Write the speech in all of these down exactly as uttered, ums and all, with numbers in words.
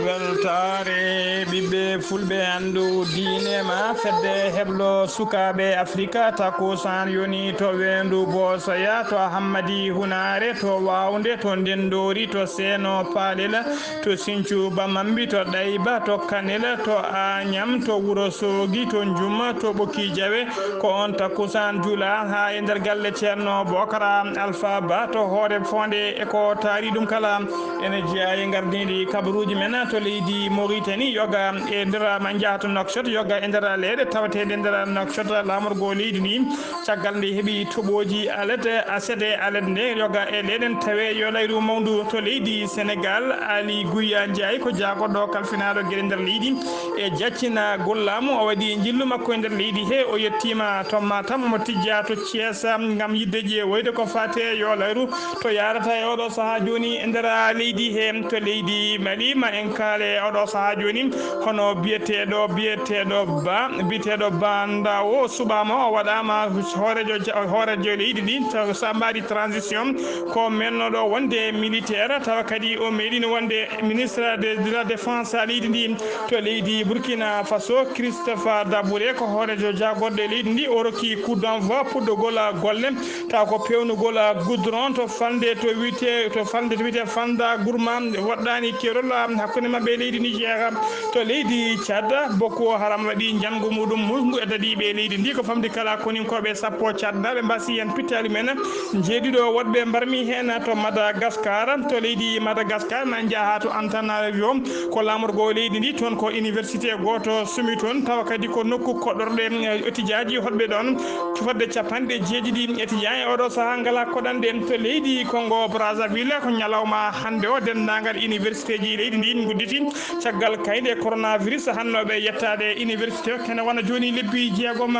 Weltaare ɓiɓɓe fulɓe, anndu diine ma fedde heblo sukaaɓe Afrika. Takusaan yoni to Weendu Boosoya, to Hammadi Hunaare, to Waawnde, to Ndenndoori, to Seeno Paalel, to Sincu Bamambi, to Ɗayba, to Kanel, to Aañam, to Wuro Soogi, to Njuma, to Ɓokki Jawe. Ko on takusaan jula haa e nder galle Ceerno Bokara Alfa Ba to hoore foonde e ko taari ɗum kala. Ene jeyaa e ngardiiɗi kabaruuji men to leydi Mauritanie, yoga e nder ma njaha to Nouakchott, yoga e nder leyɗe tawateeɗe nder Nouakchott, laamorgo leydi ndi, caggal nde heɓi toɓooji alet, asete alet nde, yoga e leyɗen tawe yo layru mawndu to leydi Sénégal. Ali Guya Ndiaye ko jaagoɗɗo kalfinaaɗo geɗe nder leydi e jaccinagol laamu, o waɗi njillu makko e nder leydi he, o yettiima to Matam, omo tijja to Thiès ngam yidde ƴeewoyde ko faati e yo layru to yaarata e oɗo sahaa jooni e nder leydi he. To leydi Mali, ma en kaale oɗo sahaa jooni, hono biyeteeɗo, biyeteeɗo Ba, biyeteeɗo Ba Ndawo suɓaama, o waɗaama hoorejo, hoorejo leydi ndi, to Sambari transition, ko mennoɗo wonde militaire, tawa kadi o meeɗino wonde ministre de, de la défense leydi ndi. To leydi Burkina Faso, Christophe Dabouré ko hoorejo jaagorɗo e leydi ndi, o rokki coup d'envoi puɗɗogol golle, tawa ko pewnugol goudron to falnde to wiyte, to falnde to wiyte Fanda Gourma, woɗɗaani keerol hakkunde maɓɓe e leydi ndi jeeya. To leydi Tchad, Boko Haram waɗi njanngu muɗum muusngu e dadiiɓe leydi ndi, ko famɗi kala koninkooɓe sappo Tchad naaɓe mbasi heen pittaali men jeeɗiɗo woɗɓe mbarmi heen. To Madagascar, to leydi Madagascar, ma njaha to Antananarivo, ko laamorgo leydi ndi, toon ko université gooto sumi toon, tawa kadi ko nokku koɗorɗe, eh, etijaaji hoɗɓe ɗoon, fodde capanɗe jeeɗiɗi etijaa e oɗo sahaa ngala koɗanɗe. To leydi Congo Brazzaville, ko ñalawma hannde o, denndaangal universitéji leydi ndi ngudditi caggal kayɗe coronavirus hannooɓe yettaade e université o, kene wona jooni lebbi jeegom.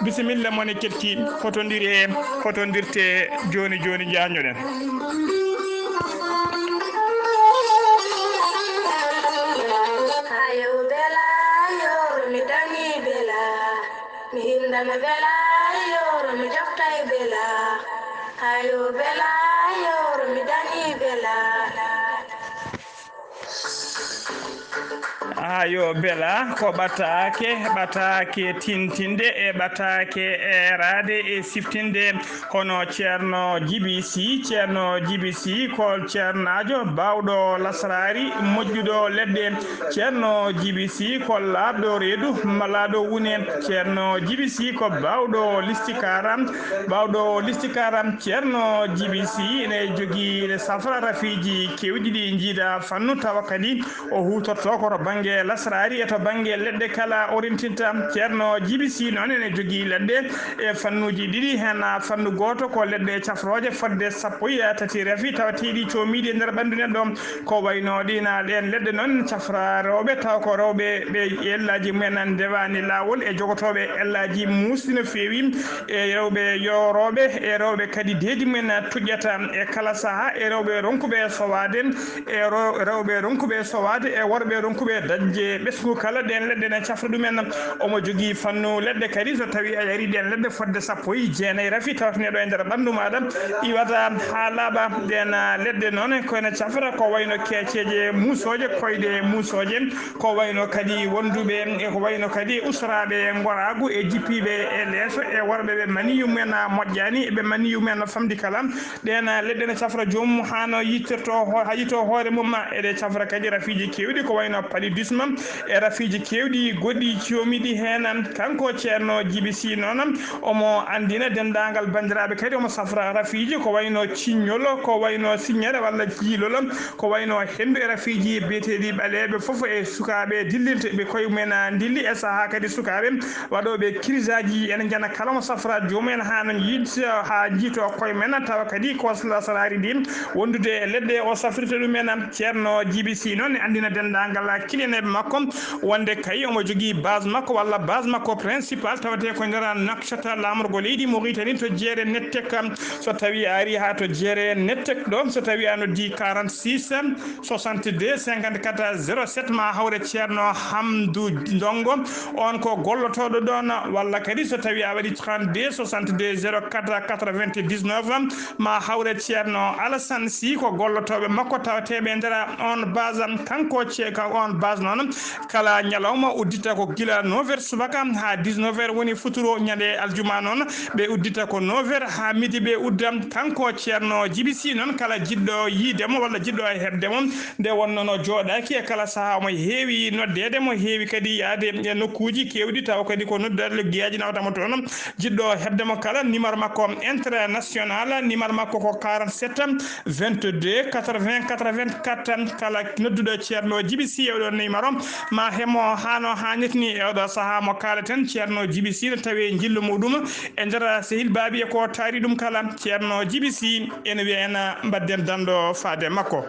Bisimilla, mone ketti, hotondire, hotondirte jooni jooni, jaanjoɗen. Ayo bela, yoro mi dangi bela, mi hindana bela, yoro mi joftay bela. Ayo bela, yoro mi dangi bela. Haa yo bela ko ɓataake, ɓataake tintinde e ɓataake eeraade e siftinde, hono Ceerno Jibi Si. Ceerno Jibi Si ko ceernaajo baawɗo lasraari, moƴƴuɗo leɗɗe. Ceerno Jibi Si ko laaɓɗo reedu, malaaɗo wune. Ceerno Jibi Si ko baawɗo listikaara, baawɗo listikaara. Ceerno Jibi Si ene jogii, ene safra rafiiji keewɗi ɗi njiida fannu, tawa kadi o huutorto ko to bannge lasraari e to bannge leɗɗe kala o rentinta. Ceerno Jibi Si noon ene jogii leɗɗe e fannuuji ɗiɗi, heen fannu gooto ko leɗɗe cafrooje fodde sappo e tati rafi tawateeɗi coomiiɗi e nder ɓanndu neɗɗo. Ko wayno ɗiin ɗeen leɗɗe noon cafra rewɓe, tawa ko rewɓe ɓe ellaaji mumen ndewaani laawol, e jogotooɓe ellaaji muusɗi no feewi, e rewɓe yoorooɓe, e rewɓe kadi deedi mumen tuƴƴata e kala sahaa, e rewɓe ronkuɓe sowaade, e ro-, rewɓe ronkuɓe sowaade, e worɓe ronkuɓe dañde ɓesngu kala. Ɗeen leɗɗe ne cafra ɗumen. Omo jogii fannu leɗɗe kadi, so tawii a yarii ɗeen leɗɗe fodde sappo e jeenayi rafi tawatnee ɗo e nder ɓanndu maaɗa, iwata haa laaɓa. Ɗeen leɗɗe noon ko ene cafra ko wayno keeceeje muusooje, koyɗe muusooje, ko wayno kadi wonduɓe, e ko wayno kadi usraaɓe ngoraagu e jippiiɓe e leeso, e worɓe ɓe maniyu mumen moƴƴaani, ɓe maniyu mumen famɗi kala. Ɗeen leɗɗe ne cafra joomum haa no yittirto ho-, haa yitto hoore mum. Eɗe cafra kadi rafiiji keewɗi ko wayno paludisme e rafiiji keewɗi goɗɗi coomiiɗi heen. Kanko Ceerno Jibi Si noon, omo anndina denndaangal banndiraaɓe kadi, omo safra rafiiji ko wayno ciññol, ko wayno siññere walla jiilol, ko wayno henndu e rafiiji biyeteeɗi ɓaleeɓe fof, e sukaaɓe dillirɓe koye mumen ndilli, e sahaa kadi sukaaɓe waɗooɓe kirisaaji ene njana kala mo safra joomum en haa no yiit-, haa jiito koye men, tawa kadi ko lasraari ndi wondude e leɗɗe o safrirta ɗum en. Ceerno Jibi Si noon ne anndina denndaangal neɗɗo makko wonde kay omo jogii base makko walla base makko principal tawetee ko nder nakcata laamorgo leydi Mauritanie to jeere Nettek. So tawii a arii haa to jeere Nettek ɗo, so tawii a noddii quarante-six soixante-deux cinquante-quatre zéro sept, ma hawre Ceerno Hamdu Ndongo, on ko gollotooɗo ɗoon, walla kadi so tawii a waɗii trente-deux soixante-deux zéro quatre quatre-vingt-dix-neuf, ma hawre Ceerno Alassane Sy, ko gollotooɓe makko tawateeɓe e nder on base. Kanko ce-, ka on base noon, kala ñalawma uddita ko gila neuf heures subaka haa dix-neuf heures woni futuro ñande aljuma noon. Ɓe uddita ko neuf heures haa midi ɓe udda. Kanko Ceerno Jibi Sy noon, kala jiɗɗo yiide mo walla jiɗɗo heɓde mo, nde wonnoo no jooɗaaki e kala sahaa, omo heewi noddeede mo, heewi kadi yaade e nokkuuji keewɗi, tawa kadi ko noddaade giyaji nawata mo toon. Jiɗɗo heɓde mo kala, numéro makko international, numéro makko ko quarante-sept vingt-deux quatre-vingts quatre-vingt-quatre. Kala nodduɗo Ceerno Jibi Sy e oɗo numéro, ma heɓ mo haa no haanirta ni e oɗo sahaa mo kaaleten. Ceerno Jibi Sy no tawee njillu muɗum e nder sehil baabi e ko taari ɗum kala. Ceerno Jibi Sy ene wiya en mbadden danndo faade makko.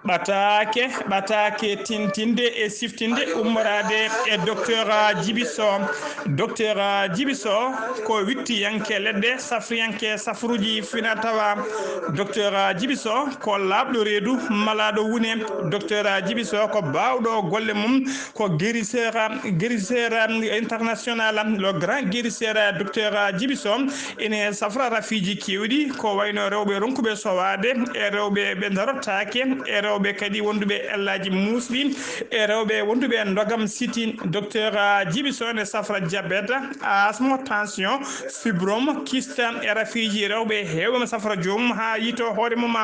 Ɓataake, ɓataake tintinde e siftinde ummoraade e Docteur Jibi Sow. Docteur Jibi Sow ko wittiyanke leɗɗe, safriyanke safruuji fina tawa. Docteur Jibi Sow ko laaɓɗo reedu, malaaɗo wune. Docteur Jibi Sow ko baawɗo golle mum, ko guérisseur, guérisseur international, le grand guérisseur. Docteur Jibi Sow ene safra rafiiji keewɗi, ko wayno rewɓe ronkuɓe sowaade, e rewɓe ɓe darotaake, e rewɓe kadi wonduɓe ellaaji muusɗi, e rewɓe wonduɓe ndogam siti. Docteur Jibi Sow ene safra diabète, asthme, tension, fibrome, kyste, e rafiiji rewɓe heewɓe mo safra joomum haa yiytoo hoore mum.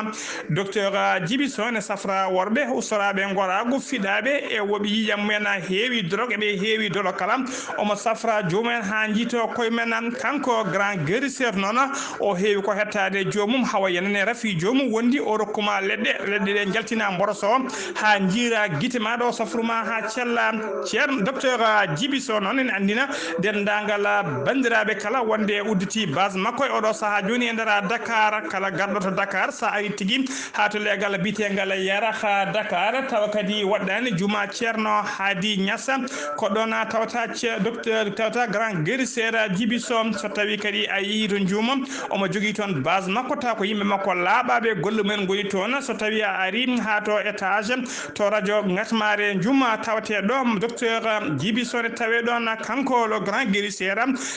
Docteur Jibi Sow ene safra worɓe ustoraaɓe ngoraagu, fiɗaaɓe e woɓe ƴiiƴam mumen heewi drogue, ɓe heewi dolo kala. Omo safra joomum en haa njiytoo koye men. Kanko grand guérisseur noon, o heewi ko hettaade joomum, hawa yenane rafi joomum wondi, o rokkuma leɗɗe, leɗɗe ɗe njaltina mboroso haa njiira gite ma ɗo safru ma haa cella. Ceerno Docteur Jibi Sow noon ene anndina denndaangal banndiraaɓe kala wonde udditi base makko e oɗo sahaa jooni e nder Dakar. Kala garɗo to Dakar, so a ari tigi haa to leegal biyeteengal Yaraha Dakar, tawa kadi waɗɗaani juma Ceerno Hadi Niass, ko ɗoon a tawata ce-, docteur, tawata grand guérisseur Jibi Sow. So tawii kadi a yehii to njuuma, omo jogii toon base makko, tawa ko yimɓe makko laaɓaaɓe golle mumen ngoni toon. So tawii a ari haa to étage, to radio Ngatmaare Juma tawatee ɗo, docteur Jibi Sow ne tawee ɗoon, kanko le grand guérisseur.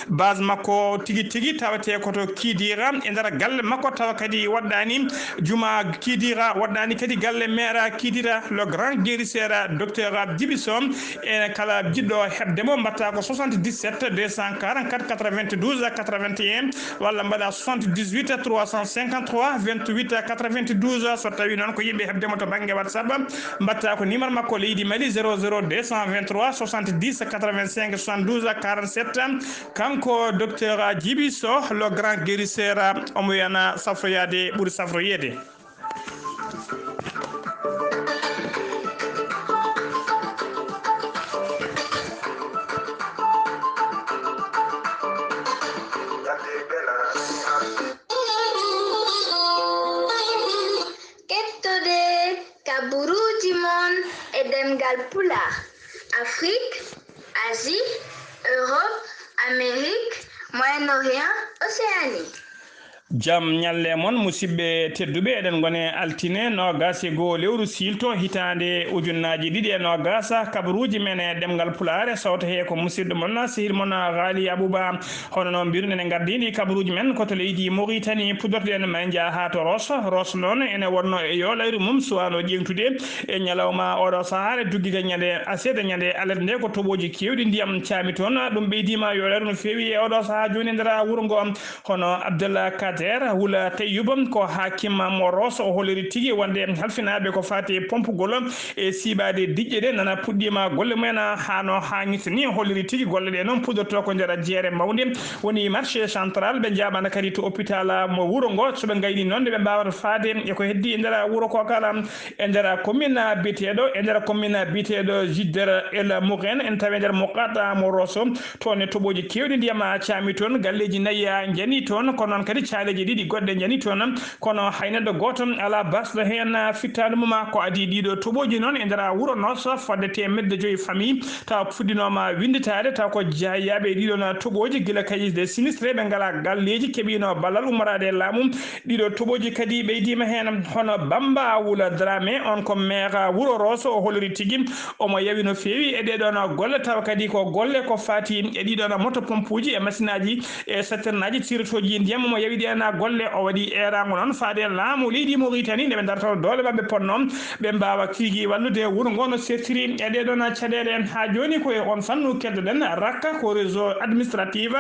Base makko tigi tigi tawatee ko to Kidira, e nder galle makko, tawa kadi waɗɗaani juma Kidira, waɗɗaani kadi galle maire Kidira. Le grand guérisseur, docteur Jibi Sow, e kala jiɗɗo heɓde mo, mbaɗta ko soixante-dix-sept deux cent quarante-quatre quatre-vingt-douze quatre-vingt-un, walla mbaɗa soixante-dix-huit trois cent cinquante-trois vingt-huit quatre-vingt-douze. So tawii noon ko yiɗɓe heɓde mo to bannge WhatsApp, mbaɗta ko numéro makko leydi Mali, zéro zéro deux cent vingt-trois soixante-dix quatre-vingt-cinq soixante-douze quarante-sept. Kanko docteur Jibi Sow, le grand guérisseur, omo wiyana safroyaade ɓuri safroyeede. Kettode kaburuuji mon e ɗemngal Pulaar, Afrik, Asie, Europe, Amérique, Moyen-Orient, Océanie. Jam ñalle mon, musidɓe tedduɓe, eɗen ngone altine noogas e goo lewru siilto hitaande ujunnaaji ɗiɗi e noogas. Kabaruuji men e ɗemngal Pulaar, sawto hee ko musidɗo mon, sehil mon, Ghali Abouba. Hono no mbiruɗen, en ngardiiɗi kabaruuji men ko to leydi Mauritanie, puɗɗorɗen ma en njaha haa to Rosso. Rosso noon ene wonno e yoolayru mum, suwaano ƴeeŋtude e ñalawma oɗo sahaa, e duggigal ñande aset e ñande alet nde, ko toɓooji keewɗi ndiyam caami toon. Ɗum ɓeydiima yoolayru no feewi e oɗo sahaa jooni e nder wuro ngo. Hono Abdallah Kader Wula Tayyuba, ko haakim mo Rosso, o holliri tigi wonde halfinaaɓe ko faati e pompugol e siiɓaade diƴƴe ɗe nana puɗɗiima golle mumen haa no haanirta ni. O holliri tigi golle ɗe noon puɗɗortoo ko nder jeere mawnde woni marché central. Ɓe njaaɓaana kadi to hôpital mo wuro ngo, so ɓe ngayni noon nde ɓe mbaawata faade e ko heddii e nder wuro ko kala. E nder commune biyeteeɗo, e nder commune biyeteeɗo Jidder El Mouren, en tawi e nder Mouqata mo Rosso, toon ne toɓooji keewɗi ndiyam caami toon, galleeji nayi njani toon, kono noon kadi caami Leeji ɗiɗi goɗɗe njani toon, kono hay neɗɗo gooto alaa basɗo heen fittaandu mum. Ko adii ɗiɗo toɓooji noon e nder wuro Nooso, fodde teemedde joyi famille taw fuɗɗinooma winnditaade, taw ko jeeyaaɓe e ɗiɗo na toɓooji gila kayis de sinistre ɓe ngalaa galleeji keɓiino ballal ummoraade e laamu. Ɗiɗo toɓooji kadi ɓeydiima heen, hono Bamba Wula Dramé, on ko maire wuro Rooso, o holori tigi omo yawi no feewi e ɗee ɗoon golle, tawa kadi ko golle ko faati e ɗii ɗoon moto pompuuji e masinaaji e sattirnaaji sirotooji ndiyam. Omo yawi ɗeen golle, o waɗi eeraango noon faade laamu leydi Mauritanie nde ɓe dartata doole maɓɓe potnoo ɓe mbaawa tigi wallude wuro ngo no sertiri e ɗee ɗoon caɗeele. Haa jooni ko e on fannu keddoɗen, rakka ko réseau administratif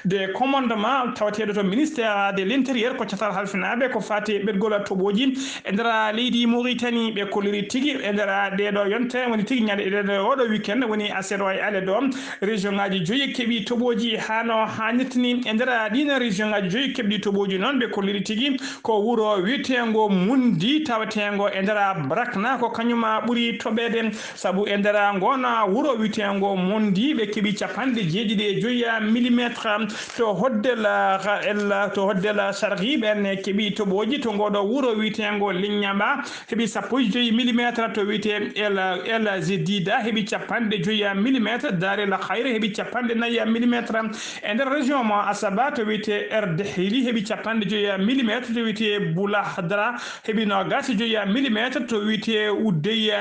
de commandement tawateeɗo to ministère de l'intérieur ko catal halfinaaɓe ko faati e ɓergol toɓooji e nder leydi Mauritanie. Ɓe kolliri tigi e nder ɗee ɗoo yonte, woni tigi ñande e ɗee ɗoo weekend, woni aset o e alet o, région ngaji joyi keɓi toɓooji haa no haanirta ni. E nder ɗiin région ngaji joyi keɓɗi toɓooji noon, ɓe kolliri tigi ko wuro wiyeteengo Mundi, taweteengo e nder Brakna, ko kañum ɓuri toɓeede, sabu e nder ngoon wuro wiyeteengo Mundi ɓe keɓi capanɗe jeeɗiɗi e joyi millimetre. To hoddel el, to hoddel Sargi ɓen keɓi toɓooji to ngooɗo wuro wiyeteengo Liññamba, heɓi sappo e joyi millimetre. To wiyetee El, El Zedida heɓi capanɗe joyi millimetre. Darel Khayr heɓi capanɗe nayi millimetre. E nder région mo Asaba to wiyetee Er Dehili heɓi capanɗe joyi millimetre. To wiyetee Bulahdra heɓi noogaas e joyi millimetre. To wiyetee Udey,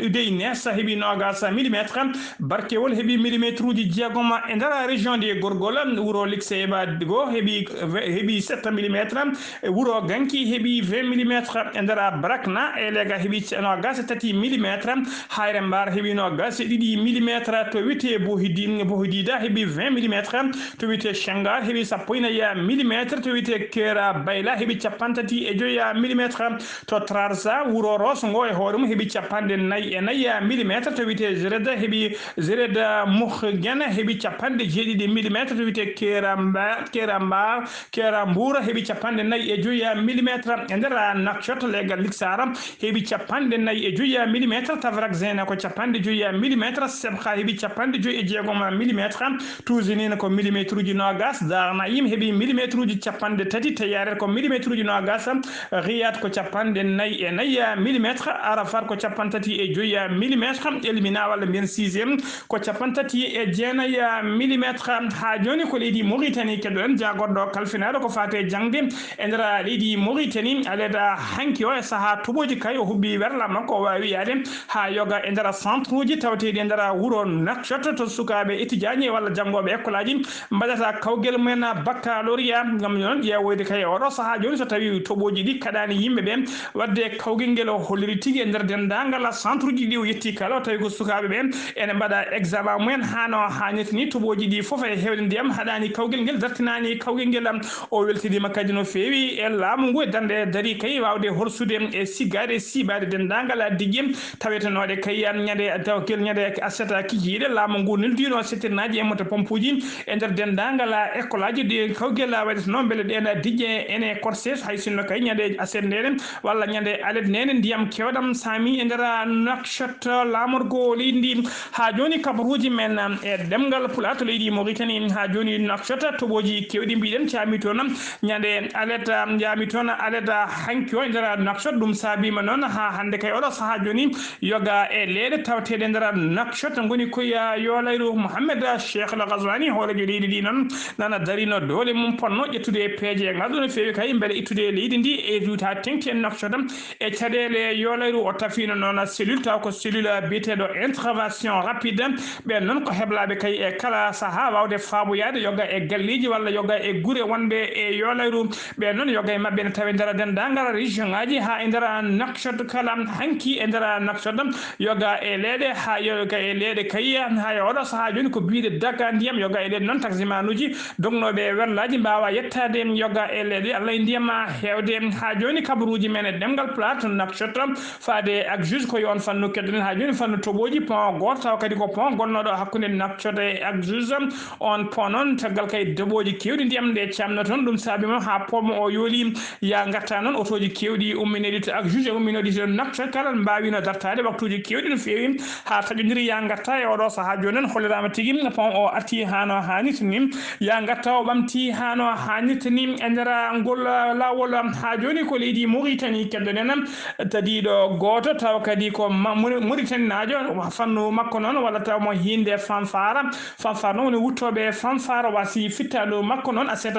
Udey Nesa heɓi noogaas millimetre. Barkewol heɓi millimetreji jeegom. E nder région de Gorgol, wuro Likseyba goo heɓi, heɓi sept millimetre. E wuro Ganki heɓi vingt millimetre. E nder Brakna, Elega heɓi noogaas e tati millimetre. Hayre Mbar heɓi noogaas e ɗiɗi millimetre. To wiyetee Bohidi, Bohidida heɓi vingt millimetre. To wiyetee Shengar heɓi sappo e nayi millimetre. To wiyetee Kera Bayla heɓi capanɗe tati e joyi millimetre. To Trarza, wuro Rooso ngo e hoore mum heɓi capanɗe nayi e nayi millimetre. To wiyetee Zereda heɓi, Zereda Muhgena heɓi capanɗe jeeɗiɗi millimetre. To wiyetee Kera Mba-, Kera Mbar, Kera Mbuura heɓi capanɗe nayi e joyi millimetre. E nder Nouakchott, leegal Liksara heɓi capanɗe nayi e joyi millimetre. Tafrak Zena ko capanɗe joyi millimetre. Sebha heɓi capanɗe joyi e jeegom millimetre. Tuusinina ko millimetreji noogaas. Dar Naim heɓi millimetreji capanɗe tati. Teyaret ko millimetreji noogaas. Riyad ko capanɗe nayi e nayi millimetre. Arafat ko capanɗe tati e joyi millimetre. Elmina walla mbiyen sixième ko capanɗe tati e jeenayi millimetre. Haa jooni ko leydi Mauritanie keddoɗen, jaagorɗo kalfinaaɗo ko faati e jaŋde e nder leydi Mauritanie. Aleda hanki o e sahaa toɓooji kay o huɓɓi werla makko, o waawi wiyaade haa yoga e nder centre uji tawateeɗi e nder wuro Nouakchott, to sukaaɓe étudiant ji walla janngooɓe école aji mbaɗata kawgel mumen baccalauréat, ngam noon ƴeewoyde kay e oɗo sahaa jooni so tawii toɓooji ɗi kaɗaani yimɓe ɓe. Waɗde kawgel ngel o holliri tigi e nder denndaangal centre uji ɗi o yetti kala, o tawi ko sukaaɓe ɓe ene mbaɗa examen mumen haa no haanirta ni. Toɓooji ɗi fof e heewde ndiyam haɗaani kawgel ngel, dartinaani kawgel ngel. O weltiniima kadi no feewi e laamu ngu e darnde darii kay waawde horsude e siggaade e siiɓaade denndaangal diƴƴe tawetenooɗe kay ñande tawgel ñande aset kikiiɗe. Laamu ngu neldiino settirnaaji e moto pompuuji e nder denndaangal école aji ɗi kawgel waɗetenoo mbele ɗeen diƴƴe ene korse, hay sinno kay ñande aset ndeene walla ñande alet ndeene ndiyam keewɗam saami e nder Nouakchott, laamorgo leydi ndi. Haa jooni kabaruuji men e ɗemngal Pulaar to leydi Mauritanie. Haa jooni Nouakchott toɓooji keewɗi mbiɗen caami toon ñande alet, njaami toon alet hanki o e nder Nouakchott. Ɗum saabiima noon haa hannde kay oɗo sahaa jooni yoga e leyɗe tawateeɗe e nder Nouakchott ngoni koye yoolayru. Mohamed Cheikh El Ghazouani, hooreejo leydi ndi noon, nana darino doole mum ponno ƴettude e peeje ngal ɗo no feewi kay mbele ittude e leydi ndi e duuta teŋti en Nouakchott e caɗeele yoolayru. O tafiino noon cellule taw ko cellule biyeteeɗo intervention rapide. Ɓeen noon ko heblaaɓe kay e kala sahaa waawde faaboyaade yoga e galleeji walla yoga e gure wonɓe e yoolayru. Ɓeen noon yoga e maɓɓe ene tawi e nder denndaangal région ngaji haa e nder Nouakchott kala. Hanki e nder Nouakchott yoga e leyɗe haa yoga e leyɗe kay haa e oɗo sahaa jooni ko biyɗe daga ndiyam. Yoga e leyɗe noon taksimanuuji dognooɓe e werlaaji mbaawa yettaade yoga e leyɗe Allah e ndiyam heewde. Haa jooni kabaruuji men e ɗemngal Pulaar to Nouakchott faade e Agjuj ko e on fannu keddoɗen haa jooni fannu toɓooji pont gooto tawa kadi ko pont gonnooɗo hakkunde Nouakchott e Agjuj. On pont noon caggal kay toɓooji keewɗi ndiyam nde camno toon, ɗum saabiima haa pont o yooli. Ya ngarta noon otooji keewɗi umminooɗi to Agjuj e umminooɗi to Nouakchott kala mbaawino dartaade waktuuji keewɗi no feewi haa taƴondiri. Ya ngarta e oɗo sahaa jooni noon holliraama tigi pont o arti haa no haanirta ni. Ya ngarta o ɓamti haa no haanirta ni. e nder ngol laawol. Haa jooni ko leydi Mauritanie keddoɗen, tadiiɗo gooto tawa kadi ko ma- Muri- Mauritanie naajo, fannu makko noon walla taw mo hiinde fanfara. Fanfara noon woni wuttooɓe fanfara, wasi fittaandu makko noon aset,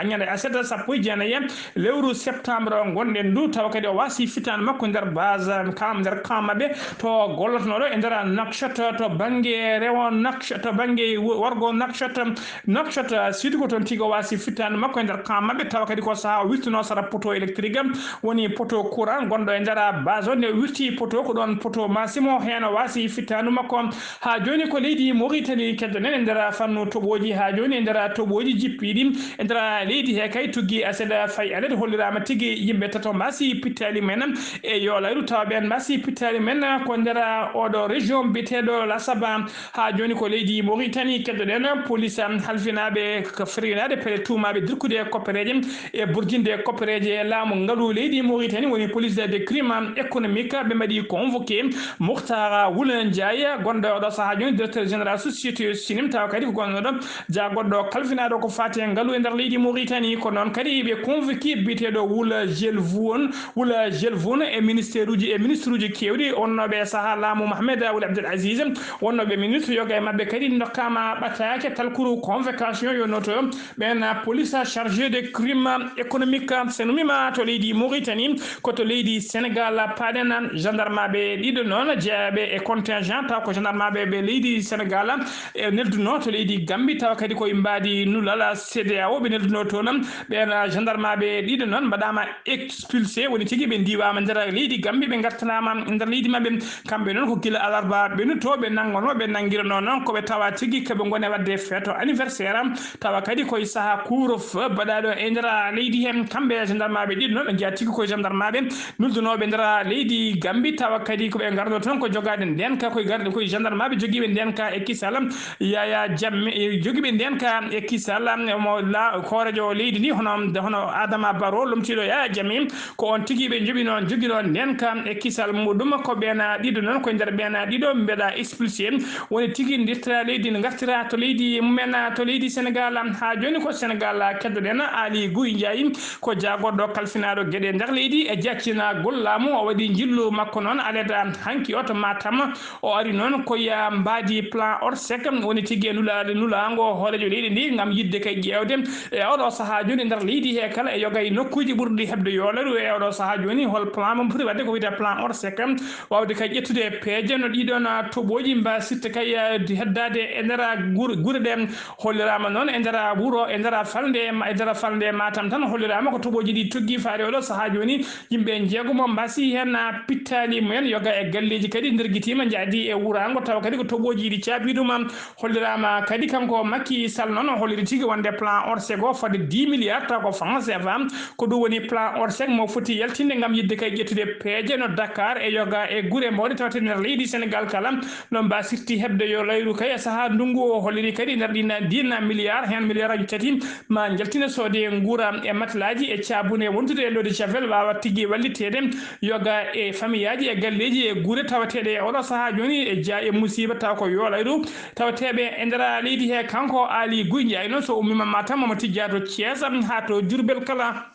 ñande aset sappo e jeenayi lewru septembre ngonɗen ndu, tawa kadi o wasi fittaandu makko nder base kam, nder kam maɓɓe to gollotonooɗo e nder Nouakchott to bannge rewo Nouakchott, to bannge wo- worgo Nouakchott. Nouakchott, surtout ko toon tigi o wasi fittaandu makko e nder kam maɓɓe, tawa kadi ko saha o wirtuno sara poteau électrique, woni poteau courant gonɗo e nder base o. Nde wirti poteau ko ɗoon poteau masimo heen o wasi fittaandu makko. Haa jooni ko leydi Mauritanie keddoɗen e nder fannu toɓooji. Haa jooni e nder toɓooji jippiiɗi e nder leydi he kay tuggi aset fay alet holliraama tigi yimɓe tato mbasi pittaali men e yolayru, tawa ɓeen mbasi pittaali men ko nder oɗo région biyeteeɗo Lasaba. Haa jooni ko leydi Mauritanie keddoɗen, police halfinaaɓe ko firwinaade pele tuumaaɓe dirkude e koppereeje e burjinde e koppereeje e laamu ngalu leydi Mauritanie, woni police de crime économique. Ɓe mbaɗi convoqué Mouhtara Wula Ndiaye, gonɗo oɗo sahaa jooni directeur général société Sinim, tawa kadi ko gonɗo jaagorɗo kalfinaaɗo ko faati e ngalu e nder leydi Mauritanie. Ko noon kadi ɓe convoqué biyeteeɗo Wula Jelvoun, Wula Jelvoun e ministère uji, e ministre uji keewɗi, wonnooɓe e sahaa laamu Mohamed Wul Abdel Aziz, wonnooɓe ministre, yoga e maɓɓe kadi ndokkaama ɓataake talkuru convocation yo noto ɓeen police chargé de crime économique. So numima to leydi Mauritanie, ko to leydi Sénégal paaɗen. Gendarmeaɓe ɗiɗo noon jeeyaaɓe e contingent, taw ko gendarmeaɓe ɓe leydi Sénégal e neldunoo to leydi Gambie, tawa kadi koye mbaadi nulal C D A O ɓe neldunoo toon. Ɓeen gendarmeaɓe ɗiɗo noon mbaɗaama expulsé, woni tigi ɓe ndiwaama nder leydi Gambie, ɓe ngartanaama nder leydi maɓɓe. Kamɓe noon ko gila alarba ɓe nutoo, ɓe nanngonoo, ɓe nanngiranoo noon ko ɓe tawa tigi ko ɓe ngoni waɗde feeto anniversaire, tawa kadi koye sahaa couvre-feu baɗaaɗo e nder leydi heen. Kamɓe gendarmeaɓe ɗiɗo noon ɓe njeyaa tigi koye gendarmeaɓe nuldunooɓe nder leydi Gambie, tawa kadi ko ɓe ngarnoo toon ko jogaade ndeenka, koye garde koye gendarmeaɓe jogiiɓe ndeenka e kisal. Yaya Jammeh, e jogiiɓe ndeenka e kisal, mo la hooreejo leydi ndi, hono, hono Adama Barrow lomtiiɗo Yaya Jammeh, ko on tigi ɓe njoɓinoo, joginoo ndeenka e kisal muɗum. Ko ɓeen ɗiɗo noon, ko nder ɓeen ɗiɗo mbeɗa expulsé, woni tigi ndirtira leydi, ngartira to leydi mumen, to leydi Sénégal. Haa jooni ko Sénégal keddoɗen. Aly Ngouille Ndiaye ko jaagorɗo kalfinaaɗo geɗe nder leydi e jaccinagol laamu, o waɗi njillu makko noon aleda hanki o to Matam. O ari noon ko ya mbaadi plan Orsec, woni tigi e nula-, nulaango hooreejo leydi ndi ngam yiɗde kay ƴeewde e oɗo sahaa jooni nder leydi he kala e yoga e nokkuuji ɓurɗi heɓde yoolaaru e oɗo sahaa jooni hol plan mo foti waɗde ko wiyetee plan Orsec, waawde kay ƴettude peeje no ɗiɗon toɓooji mbasirta kay heddaade e nder gure, gure ɗe. Holliraama noon e nder wuro, e nder falnde, e nder falnde Matam tan holliraama ko toɓooji ɗi tuggi faade oɗo sahaa jooni. Yimɓe njeegomo mbasi heen pittaali mumen, yoga e galleeji kadi ndergitiima, njaadi e wuraango, tawa kadi ko toɓooji ɗi caabiiɗuma. Holliraama kadi kanko Macky Sall noon, o holliri tigi wonde plan Orsec o fodde dix milliards, tawa ko franc C F A. Ko ɗum woni plan Orsec mo foti yaltinde ngam yiɗde kay ƴettude peeje no Dakar e yoga e gure mawɗe tawte nder leydi Sénégal kala. No mbasirti heɓde yoolaaru kay e sahaa ndunngu o, holliri kadi nder ɗin, ɗin milliards, heen milliards tati ma njaltine soodee nguura e matlaaji e caabune wondude e eau de javel waawa tigi walliteede yoga e famiyaaji e galleeji e gure tawateeɗe e oɗo sahaa jooni e jeyaa e musiiba, tawa ko yoolaaru tawateeɓe e nder leydi he. Kanko Aly Ngouille Ndiaye noon, so ummiima Matam, omo tijjaa to Thiès haa to Diourbel kala.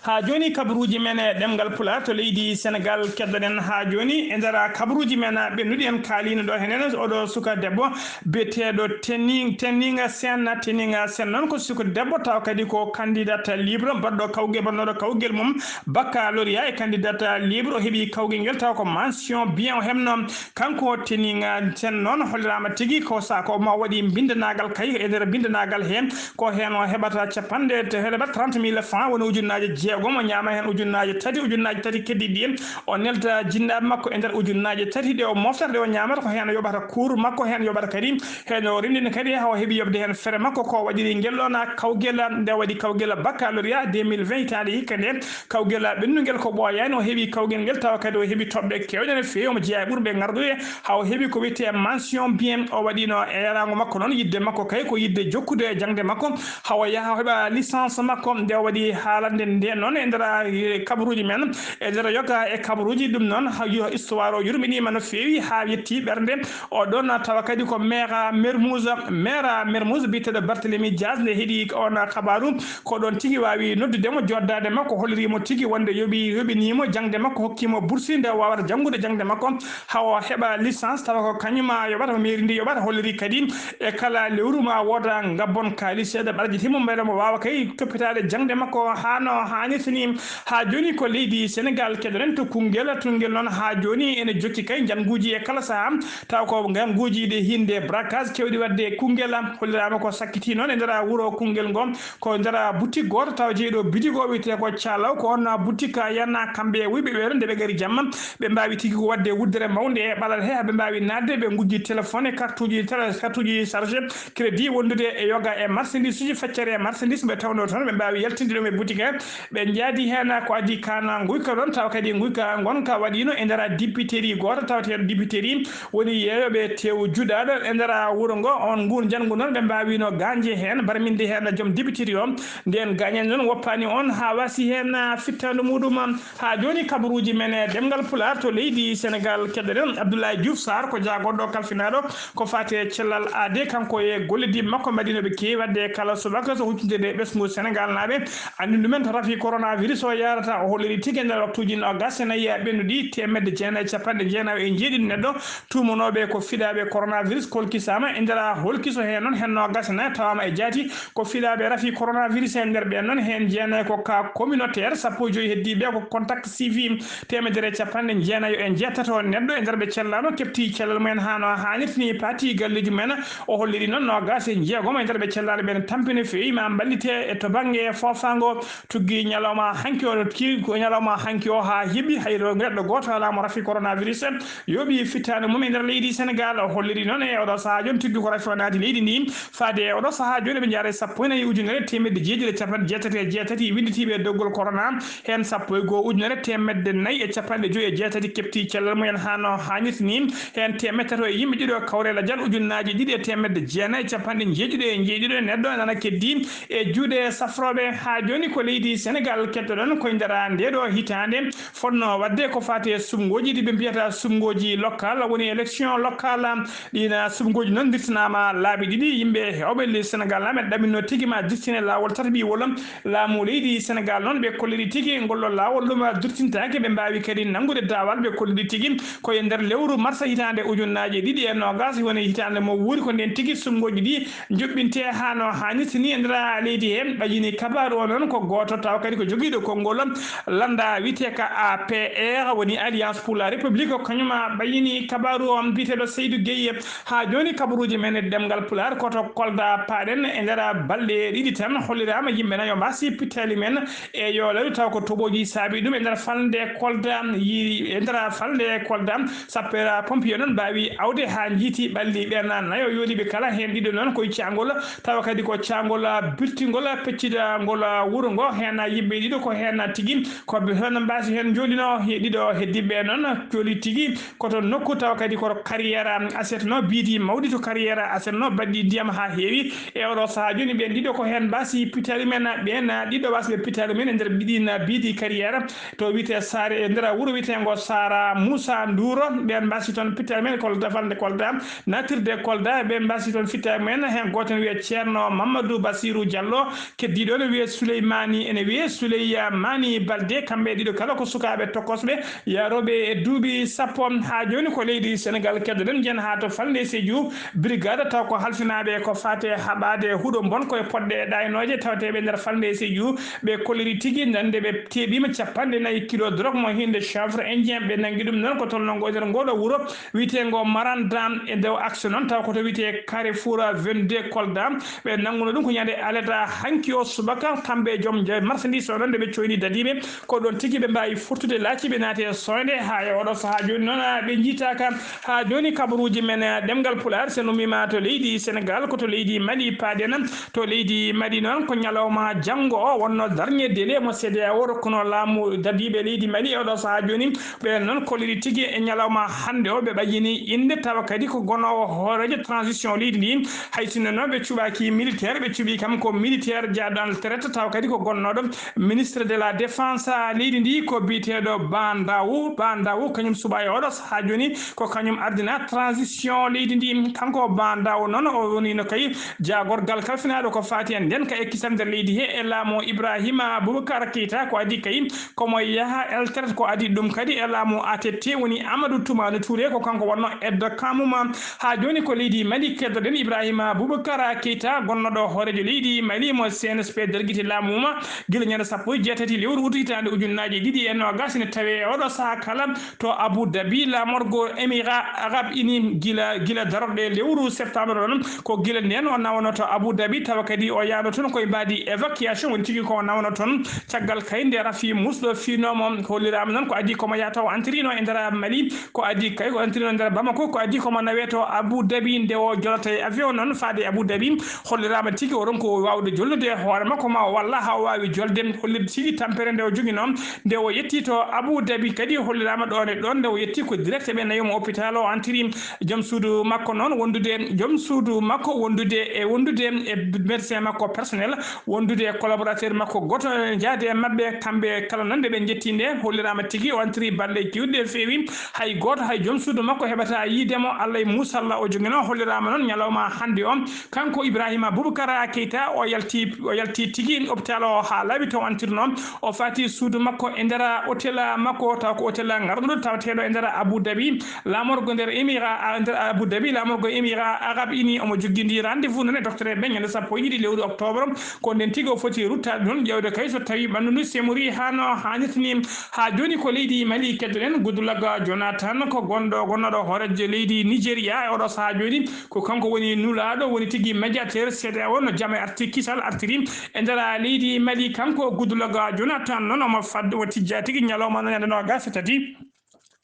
Haa jooni kabaruuji men e ɗemngal Pulaar to leydi Sénégal keddoɗen haa jooni. E nder kabaruuji men ɓennuɗi en kaaliino ɗo henen oɗo suka debbo biyeteeɗo Teni-, Teninga Sène. Teninga Sène noon ko suka debbo tawa kadi ko candidat libre baɗɗo kawgel, baɗnooɗo kawgel mum baccalauréat e candidat libre. O heɓi kawgel ngel tawa ko mention bien o heɓno. Kanko Teninga Sène noon holliraama tigi ko sa-, ko mo waɗi binndanagal kay, e nder binndanagal heen ko heen o heɓata capanɗe, te heɓata trente mille francs, woni ujunnaaje jeegom, o ñaama heen ujunnaaje tati, ujunnaaje tati keddiiɗi ɗi o nelda jinnaaɓe makko e nder ujunnaaje tati ɗe o moftata, ɗe o ñaamata, ko heen o yoɓata cours makko, heen yoɓata kadi, heen o renndini kadi haa o heɓi yoɓde heen fere makko ko waɗiri ngel ɗoon kawgel, nde waɗi kawgel baccalauréat deux mille vingt hitaande hikka nde. Kawgel ɓenndungel ko ɓooyaani, o heɓi kawgel ngel tawa kadi o heɓi toɓɓe keewɗe no feewi, omo jeyaa e ɓurɓe ngardude, haa o heɓi ko wiyetee mention bien. O waɗiino eeraango makko noon, yiɗde makko kay ko yiɗde jokkude e jaŋde makko, haa o yaha o heɓa licence makko. Nde o waɗi haalande nde noon e nder, eh, kabaruuji men, e nder yoga e kabaruuji. Ɗum noon, ha yo histoire o yurminiima no feewi haa yetti ɓernde. O ɗoon tawa kadi ko maire Mermoz, maire Mermoz biyeteeɗo Barthélemy Diaz, nde heɗi oon kabaaru, ko ɗoon tigi waawi noddude mo, joddaade makko, holliri mo tigi wonde yoɓi, yoɓinii mo jaŋde makko, hokkii mo bourse nde o waawata janngude jaŋde makko, haa o heɓa licence, tawa ko kañum yoɓata, ko mairie ndi yoɓata, holliri kadi e kala lewru ma wooda ngabbon kaalis seeɗa ɓarjiti mo, mbele mo waawa kay toppitaade jaŋde makko haa no haanirta ni. Haa jooni ko leydi Senegal keɗoɗen to Koungheul. Koungheul noon haa jooni ene jokki kay njannguuji e kala sahaa, taw ko njannguuji ɗi hinde braquage kewɗi waɗde e Koungheul. Holliraama ko sakkiti noon e nder wuro Koungheul ngo, ko nder boutique gooto taw jeyɗo boutique o wiyetee ko Calaw, ko on boutique yana kamɓe e wuyɓe ɓe ɗon nde ɓe ngari jamma. Ɓe mbaawi tigi ko waɗde wuddere mawnde e ɓalal he, haa ɓe mbaawi naatde, ɓe ngujji téléphone e carte uji, télé-, carte uji chargé crédit wondude e yoga e marchandise uji, feccere e marchandise, ɓe tawno toon, ɓe mbaawi yaltinde ɗum e boutique he. Ɓe njaadi heen ko adii kana nguyka ɗon, tawa kadi nguyka ngonka waɗiino e nder dibiteri gooto, tawetee dibiteri woni yeeyooɓe tew juɗaaɗo e nder wuro ngo. On nguun njanngu noon, ɓe mbaawiino gaañde heen, barminde heen joom dibiteri o. Ndeen gaañal noon woppaani on haa wasi heen fittaandu muɗum. Haa jooni kabaruuji men e ɗemngal Pulaar to leydi Senegal, keɗoɗen Abdoulaye Diouf Sarr, ko jaagorɗo kalfinaaɗo ko faati e cellal aade, kanko e gollidii makko mbaɗiino ɓe keewi waɗde kala subaka so huccunde e ɓesngu Senegal naaɓe. Anndi ɗumen to rafi coronavirus o yaarata, o holliri tigi e nder waktuuji noogaas e nayi ɓennuɗi, teemedde jeenayi e capanɗe jeenayi e njeeɗiɗi neɗɗo tuumanooɓe ko fiɗaaɓe coronavirus kolkisaama e nder holkiso heen noon, heen noogaas e nayi tawaama e jaati ko fiɗaaɓe rafi coronavirus. E nder ɓeen noon, heen jeenayi ko cas communautaire, sappo e joyi heddiiɓe ko contact suivi, teemedere e capanɗe jeenayo e njeetato neɗɗo e nder ɓe cellaano keɓti cellal mumen haa no haanirta ni, paati galleeji mumen. O holliri noon noogaas e jeegom e nder ɓe cellaaɗo ɓeen tampi no feewi ma mballite e to bannge foofaango, tuggi ñalawma hanki o, ki-, ko ñalawma hanki o haa heɓi hay neɗɗo gooto alaa mo rafi coronavirus yoɓi fittaandu mum e nder leydi Senegal. O holliri noon e oɗo sahaa jooni tuggi ko rafi o naati leydi ndi faade e oɗo sahaa jooni ɓe njaara e sappo e nayi ujunere teemedde jeeɗiɗi e capanɗe jeetati e jeetati winnditiiɓe e doggol corona, heen sappo e goo ujunere teemedde nayi e capanɗe joyi e jeetati keɓti cellal mumen haa no haanirta ni, heen teemedde tato e yimɓe ɗiɗo kawre lajal ujunnaaji ɗiɗi e teemedde jeenayi e capanɗe jeeɗiɗo e jeeɗiɗo neɗɗo nana keddi e juuɗe safrooɓe. Haa jooni ko leydi Senegal keɗoɗon koye nder ndeeɗo hitaande fotno waɗde ko faati e suɓngooji ɗi ɓe mbiyata suɓngooji local, woni élection locale. Ɗiin suɓngooji noon ndirtanaama laabi ɗiɗi, yimɓe heewɓe leydi Senegal naaɓe ɗaminno tigi ma dirtine laawol tataɓiwol. Laamu leydi Senegal noon ɓe kolliri tigi ngol ɗo laawol ɗum durtintaake, ɓe mbaawi kadi nanngude daawal, ɓe kolliri tigi ko e nder lewru marsa hitaande ujunnaaje ɗiɗi e noogaas, woni hitaande mo wuuri ko ndeen tigi suɓngooji ɗi njoɓɓintee haa no haanirta ni e nder leydi he. Ɓajini kabaaru o noon ko gooto tawa kadi ko jogiiɗo konngol lannda wiyetee ka A P R, woni Alliance pour la République, ko kañum ɓajini kabaaru o, biyeteeɗo Seydou Gueye. Haa jooni kabaruuji men e ɗemngal Pulaar ko to Kolda paaɗen. E nder balɗe ɗiɗi tan holliraama yimɓe nayo mbaasi pittaali men e yoolaaji, taw ko toɓooji saabi ɗum e nder falnde Kolda, yi-, e nder falnde Kolda. Sapeurs-pompiers noon mbaawi awde haa njiiti ɓalli ɓeen nayo yooɗiiɓe kala, heen ɗiɗo noon koye caangol, tawa kadi ko caangol birtingol peccitagol wuro ngo. Heen yimɓe ɗiɗo ko heen tigi ko ɓe heen mbaasi heen njoolino, he ɗiɗo heddiiɓe noon cooli tigi ko to nokku tawa kadi ko carrière asetno, biidi mawɗi to carrière asetno, baɗɗi ndiyam haa heewi. E oɗo sahaa jooni ɓeen ɗiɗo ko heen mbaasi pittaali men, ɓeen ɗiɗo mbaasi ɓe pittaali men e nder ɗiɗi na biidi carrière to wiyetee Saare, e nder wuro wiyeteengo Saara Moussa Ndouro, ɓeen mbaasi toon pittaali men ko falnde Kolda, naatirde Kolda, ɓeen mbaasi toon pittaali men. Heen gooto ne wiyee Ceerno Mamadou Bassirou Diallo, keddiiɗo ne wiyee Souleymani, ene wiyee Souleymani Balde, kamɓe ɗiɗo kala ko sukaaɓe tokosɓe yaarooɓe e duuɓi sappo. Haa jooni ko leydi Senegal keɗoɗen, njen haa to falnde Sédhiou, brigade taw ko halfinaaɓe ko faate haɓaade huɗo mbon koye poɗɗe ɗaynooje tawateeɓe nder falnde Sédhiou. Ɓe kolliri tigi nande ɓe teeɓiima capanɗe nayi kilo drogue mo hinde chanvre indien. Ɓe nanngi ɗum noon ko tolnongo e nder ngooɗo wuro wiyeteengo Maranda e dow axe noon, taw ko to wiyetee Carrefour vingt-deux Kolda. Ɓe nannguno ɗum ko ñande alata hanki o subaka, kamɓe e joom njaay marchandise o ɗon nde ɓe coyni dadiiɓe. Ko ɗon tigi ɓe mbaawi fortude laaci, ɓe naati e soynde. Haa e oɗo sahaa jooni noon, ɓe njiitaaka. Haa jooni kabaruuji men, eh, ɗemngal Pulaar, so en ummiima to leydi Senegal, ko to leydi Mali paaɗen. To leydi Mali noon, ko ñalawma janngo o wonno dernier délai mo C D A O rokkuno laamu dadiiɓe leydi Mali. E oɗo sahaa jooni, ɓeen noon kolliri tigi e ñalawma hannde o, ɓe ɓayyini innde, tawa kadi ko gonoowo hooreejo transition leydi ndi. Hay sinno noon ɓe cuɓaaki militaire, ɓe cuɓii kam ko militaire jaaɗo en retraite, tawa kadi ko gonnooɗo Ministre de la Défense leydi ndi ko biyeteeɗo Ba Ndaw. Ba Ndaw kañum suɓa e oɗo sahaa jooni ko kañum ardina transition leydi ndi. Kanko Ba Ndaw noon o woni no kay jaagorgal kalfinaaɗo ko faati e ndenka e kisal nder leydi he e laamu Ibrahima Boubacar Keita, ko adi kay komo yaha eltret, ko adi ɗum kadi e laamu A T T woni Amadou Toumani Touré, ko kanko wonno aide de camp mum. Haa jooni ko leydi Mali keddoɗen Ibrahima Boubacar Keita, gonnoɗo hooreejo leydi Mali mo C N S P dargiti laamu mum gila ñande sappo e jeetati lewru utu hitaande ujunnaaji ɗiɗi e noogas, ene tawe e oɗo sahaa kala to Abu Dhabi, laamorgo Émirats Arabes Unis, gila, gila darorɗe lewru septembre ɗon. Ko gila nden o nawano to Abu Dhabi, tawa kadi o yahno toon koye mbaadi évacuation, woni tigi ko o nawano toon. Caggal kay nde rafi musɗo fiinomo, holliraama noon ko adi komo yaha taw antirino e nder Mali, ko adi kay ko antirino e nder Bamako, ko adi komo nawe to Abu Dhabi. Nde o jolata e avion noon faade Abu Dhabi, holliraama tigi o ronko waawde jolnude hoore makko, ma o walla haa o waawi jolde, hollirde tigi tampere nde o joginoo. Nde o yetti to Abu Dhabi kadi, holliraama ɗoon e ɗoon, nde o yetti ko direct ɓe nawi mo hôpital, o antiri joom suudu makko noon wondude, joom suudu makko wondude e, wondude e médecin makko personnel, wondude e collaborateur makko gooto, jaade e maɓɓe, kamɓe kala noon nde ɓe njetti nde, holliraama tigi o antiri balɗe keewɗi, feewi hay gooto, hay joom suudu makko heɓata yiide mo, Allah e muusalla o joginoo. Holliraama noon ñalawma hannde o, kanko Ibrahima Boubacar Keita, o yalti, o yalti tigi hôpital o haa laaɓi to antirnoo. O faati suudu makko e nder hôtel makko, taw ko hôtel ngarɗuɗo tawateeɗo e nder Abu Dhabi, laamorgo nder Émira, a, nder Abu Dhabi, laamorgo Émira Arab Unis. Omo joggindi rendez-vous noon e docteur ɓe ñande sappo e ɗiɗi lewru octobre. Ko nden tigi o foti ruttaade noon, ƴeewde kay so tawi ɓanndu ndu semori haa no haanirta ni. Haa jooni ko leydi Mali keddoɗen. Goodluck Jonathan ko gonɗo, gonnoɗo hooreejo leydi Nigeria e oɗo sahaa jooni, ko kanko woni nulaaɗo, woni tigi médiateur C E D E A O no jam e arti, kisal artiri e nder leydi Mali. Kanko Goodluck Jonathan noon omo fadde, o tijja tigi ñalawma noon ñande noogas e tati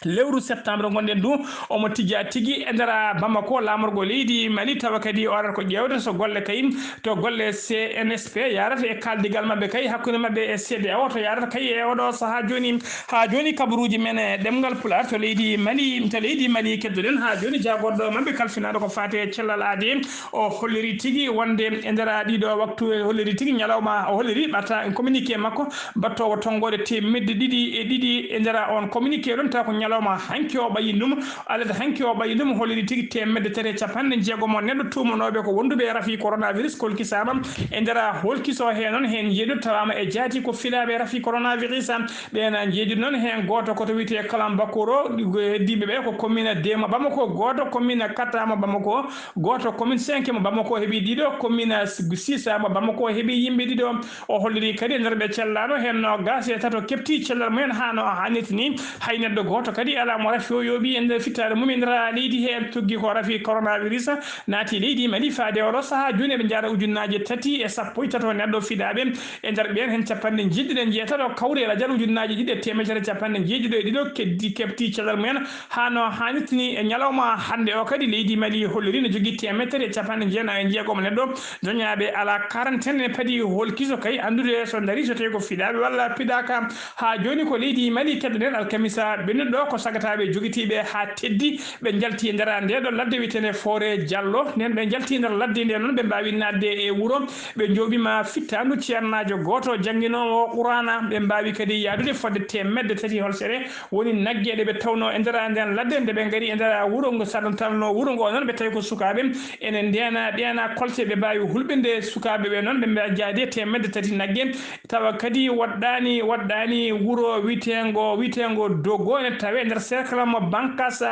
lewru septembre ngonɗen ndu, omo tijja tigi e nder Bamako, laamorgo leydi Mali, tawa kadi o arata ko ƴeewde so golle kay, to golle C N S P yaarata e kaaldigal maɓɓe kay hakkunde maɓɓe e C E D E A O, to yaarata kay e oɗo sahaa jooni. Haa jooni kabaruuji men e ɗemngal Pulaar to leydi Mali, to leydi Mali keddoɗen. Haa jooni jaagorɗo maɓɓe kalfinaaɗo ko faati e cellal aadee, o holliri tigi wonde e nder ɗiɗo waktu, holliri tigi ñalawma, o holliri ɓata communiqué makko battoowo tonngoode teemedde ɗiɗi e ɗiɗi e nder on communiqué ɗon, taw ko ñalawma hanki o ɓayi ɗum, alade hanki o ɓayi ɗum, holliri tigi teemedde tati e capanɗe jeegom o neɗɗo tuumanooɓe ko wonduɓe e rafi coronavirus kolkisaama e nder holkiso he noon, heen jeeɗiɗo tawaama e jaati ko filaaɓe rafi coronavirus. Ɓeen jeeɗiɗo noon, heen gooto ko to wiyetee Kalam Bakoro, heddiiɓe ɓe ko commune deux mo Bamako, gooto commune quatre mo Bamako, gooto commune cinq mo Bamako heɓi ɗiɗo, commune six mo Bamako heɓi yimɓe ɗiɗo. O holliri kadi e nder ɓe cellaano heen noogaas e tato keɓti cellal mumen haa no haanirta ni. Hay neɗɗo gooto kadi alaa mo rafi o yooɓi e nder fittaare mum e nder leydi heen. Tuggi ko rafi coronavirus naati leydi Mali faade oɗo sahaa jooni eɓe njaara ujunnaaje tati e sappo e tato neɗɗo fiɗaaɓe. E nder ɓeen heen capanɗe jeeɗiɗi e jeetato kawri e lajal ujunnaaje ɗiɗi e teemedere capanɗe jeeɗiɗo e ɗiɗo keddi keɓti cellal mumen haa no haanirta ni. E ñalawma hannde o kadi leydi Mali holliri no jogii teemedere e capanɗe jeenayi e jeegom neɗɗo joñaaɓe alaa quarantaine, ene padi holkiso kay anndude so ndarii so tawii ko fiɗaaɓe walla piɗaaka. Haa jooni ko leydi Mali keddoɗen alkamisa ɓennuɗo ko sagataaɓe jogitiiɓe haa teddi. Ɓe njalti e nder nde ɗo ladde wiyeteende Foore Jallo. Nden ɓe njalti e nder ladde nde noon ɓe mbaawi naatde e wuro. Ɓe njooɓiima fittaandu ceernaajo gooto jannginoowo Quraana. Ɓe mbaawi kadi yahdude fodde teemedde tati holsere woni nagge ɗe ɓe tawnoo e nder nden ladde. Nde ɓe ngari e nder wuro ngo saɗantalnoo wuro ngo noon, ɓe tawi ko sukaaɓe ene ndeena, ɗeena kolte. Ɓe mbaawi hulɓinde sukaaɓe ɓe noon, ɓe mba-, njaadi e teemedde tati nagge. Tawa kadi waɗɗaani, waɗɗaani wuro wiyeteengo, wiyeteengo Dogo, ene tawee nder cercle mo Bankas,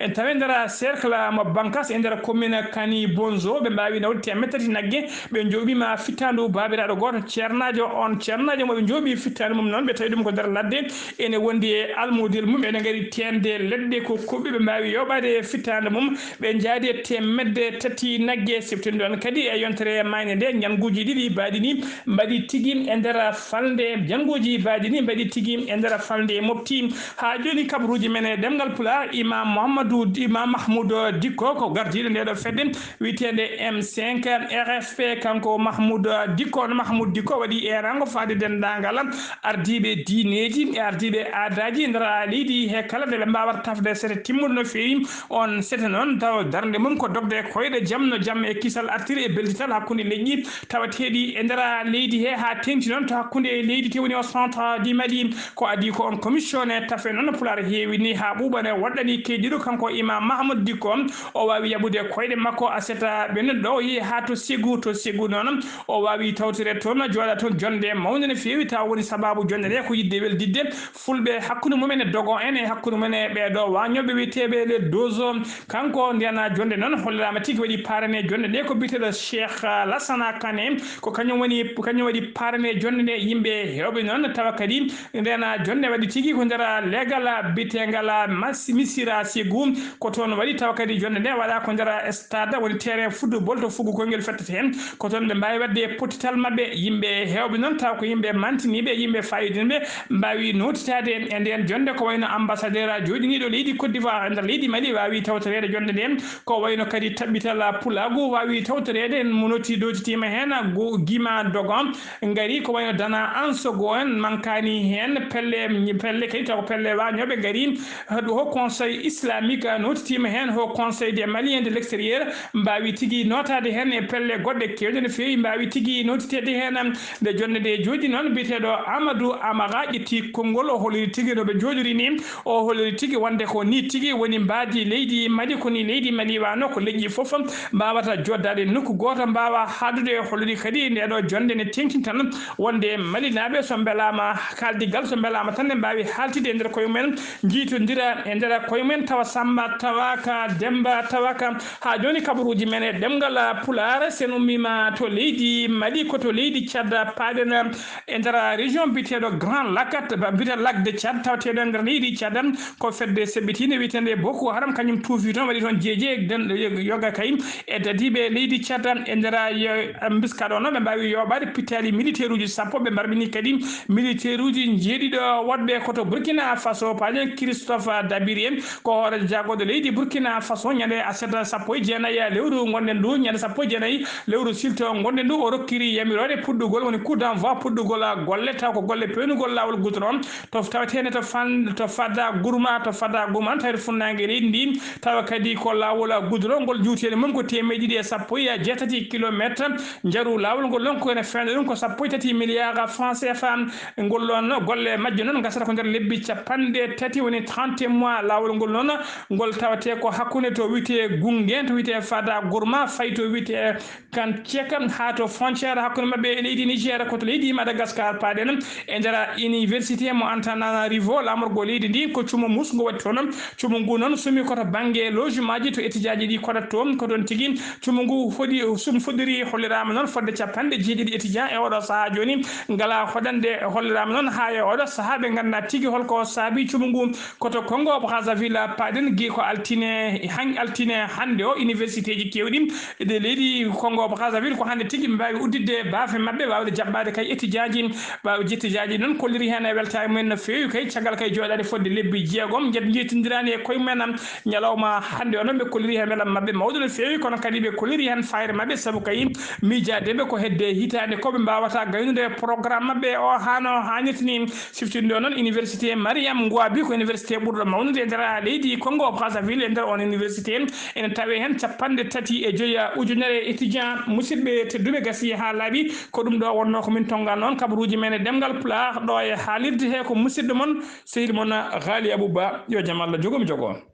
ene tawee nder cercle mo Bankas e nder commune Kani Bonzo. Ɓe mbaawi nawde teemedde tati nagge, ɓe njooɓiima fittaandu baabiraaɗo gooto ceernaajo. On ceernaajo mo ɓe njooɓi fittaandu mum noon, ɓe tawi ɗum ko nder ladde, ene wondi e almudel mum, ene ngari teeŋde leɗɗe ko kuɓɓi, ɓe mbaawi yooɓaade e fittaandu mum. Ɓe njaadi e teemedde tati nagge. Siftinɗon kadi e yontere maayde nde, njannguuji ɗiɗi mbaɗi ni, mbaɗi tigi e nder falnde, njannguuji mbaɗi ni mbaɗi tigi e nder falnde Mopti. Haa jooni, Ruuji men e ɗemngal Pulaar, Imam Mouhamadou, Imam Mahmoud Dikko, ko gardiiɗo nde ɗo fedde wiyeteende M cinq R F P. Kanko Mahmoud Dikko, no Mahmoud Dikko waɗi eeraango faade denndaangal ardiiɓe diineeji e ardiiɓe aadaaji nder leydi he kala nde ɓe mbaawata tafde sete timmuɗo no feewi. On sete noon, taw darnde mum ko dogde koyɗe jam no jam e kisal artiri e beldital hakkunde leƴƴi tawateeɗi e nder leydi he, haa teeŋti noon to hakkunde leydi te woni o centre du Mali. Ko adii ko on commission e tafe noon Pulaar heewi ni haa ɓuuɓa ne waɗɗani keydiiɗo kanko Imam Mahamadou Dikko. O waawi yaɓude koyɗe makko aset ɓe noon ɗo o yehi haa to Ségou, to Ségou noon o waawi tawtoreede toon, jooɗa toon jonnde mawnde no feewi, tawa woni sabaabu jonnde nde ko yiɗde weldidde fulɓe hakkunde mumen e dogo en e hakkunde mumen e ɓeeɗo waañooɓe wiyeteeɓe les Dozo. Kanko ndeen jonnde noon holliraama tigi waɗi parrainé jonnde nde ko biyeteeɗo Cheikh Lassana Kane, ko kañum woni, kañum waɗi parrainé jonnde nde. Yimɓe heewɓe noon tawa kadi ndeen jonnde waɗi tigi ko nder leegal biyeteegal Mas-, Missirah Ségou, ko toon waɗi tawa kadi jonnde nde waɗa ko nder stade, woni terrain football to fuggugol ngel fettata heen. Ko toon ɓe mbaawi waɗde pottital maɓɓe. Yimɓe heewɓe noon taw ko yimɓe mantiniiɓe, yimɓe faayodinɓe, mbaawi nootitaade e ndeen jonnde. Ko wayno ambassadeur jooɗiniiɗo leydi Côte d'Ivoire e nder leydi Mali waawi tawtoreede jonnde nde. Ko wayno kadi taɓɓital pulaagu waawi tawtoreede, mo noti-, nootitiima heen Go-, Gima Dogon ngari, ko wayno Dana Ansogo en mankaani heen, pelle, pelle kadi taw ko pelle waañooɓe ngari. Haut Conseil islamique nootitiima heen, Haut Conseil des Maliens de l'extérieur mbaawi tigi nootaade heen e pelle goɗɗe keewɗe no feewi, mbaawi tigi nootiteede heen. Nde jonnde nde jooɗi noon, biyeteeɗo Amadou Amara ƴetti konngol, o holliri tigi no ɓe njooɗiri ni, o holliri tigi wonde ko ni tigi woni mbaadi leydi Mali, ko ni leydi Mali wano, ko leƴƴi fof mbaawata jooɗdaade nokku gooto, mbaawa haaldude. O holliri kadi nde ɗo jonnde ne teeŋtinta tan wonde Malinaaɓe so mbelaama kaaldigal, so mbelaama tan ne mbaawi haaltide e nder koye mumen, njiytondira e nder koye mumen, tawa Sammba tawaaka, Demmba tawaaka. Haa jooni kabaruuji men e ɗemngal Pulaar, so en ummiima to leydi Mali, ko to leydi Caad paaɗen e nder région biyeteeɗo Grand Lac, ba-, biyeteeɗo Lac de Tchad, tawateeɗo e nder leydi Caad. Ko fedde seɓɓitiinde wiyeteende Boko Haram, kañum tuufi toon, waɗi toon jeeje den-, yoga kay e dadiiɓe leydi Caad e nder yo-, mbiska ɗo noon, ɓe mbaawi yooɓaade pittaali militaire uji sappo, ɓe mbarmini kadi militaire uji njeeɗiɗo woɗɓe ko to Burkina Faso, paaɗen Christophe Dabiri en, ko hooreejo jaagorɗo leydi Burkina Faso, ñande aset sappo e jeenayi lewru ngonɗen ndu, ñande sappo e jeenayi lewru silto ngonɗen ndu, o rokkiri yamiroore puɗɗugol, woni coup d'envoi puɗɗugol golle, taw ko golle peewnugol laawol goudron, to tawateende to fan-, to Fada Gourma, to Fada Gourma, tawde funnaange leydi ndi, tawa kadi ko laawol goudron ngol, juuteende mum ko teemeɗe ɗiɗi e sappo e jeetati kilometre. Njaru laawol ngol noon ko ene feewna ɗum ko sappo e tati milliard francs C F A. Ngol ɗoon golle majje noon ngasata ko nder lebbi capanɗe tati, woni trente mois. Laawol ngol noon ngol tawate ko hakkunde to wiyetee Gungen, to wiyetee Fada Gourma, fayi to wiyetee Kan Ceekam haa to frontière hakkunde maɓɓe e leydi Niger, ko to leydi Madagascar paaɗen. E nder université mo Antananarivo, laamorgo leydi ndi, ko cumu musngo waɗi toon. Cumu ngu noon sumi ko to bannge logement ji, to étudiant ji ɗi koɗat toon, ko toon tigi cumu ngu hoɗi, sum fuɗɗiri. Holliraama noon fodde capanɗe jeeɗiɗi étudiant e oɗo sahaa jooni ngalaa hoɗande. Holliraama noon haa e oɗo sahaa ɓe nganndaa tigi holko saabi cumu ngu. Ko to Congo Brazzaville paaɗen, gi ko altine, han-, altine hannde o, université ji keewɗi e leydi Congo Brazzaville ko hannde tigi ɓe mbaawi udditde baafe maɓɓe, waawde jaɓɓaade kay étudiant ji, ɓaawo étudiant ji noon kolliri heen e weltaare mumen no feewi kay, caggal kay jooɗaade fodde lebbi jeegom, njet-, njetindiraani e koye mumen. Ñalawma hannde o noon ɓe kolliri heen welam maɓɓe mawɗo no feewi, kono kadi ɓe kolliri heen fayre maɓɓe, sabu kay miijaade ɓe ko hedde hitaande ko ɓe mbaawata gaynude programme maɓɓe o haa no haanirta ni. Siftinde o noon, université Mariam Ngouabi ko université ɓurɗo mawnude e nder leydi Congo Brazzaville. E nder on université ene tawe heen capanɗe tati e joyi ujunere étudiant. Musidɓe tedduɓe, gasi haa laaɓi, ko ɗum ɗo wonno ko min tonngano on kabaruuji men e ɗemngal Pulaar ɗo e haalirde he, ko musidɗo mon, sehil mon Ghali Abouba, yo jam Allah jogo mi jogo on.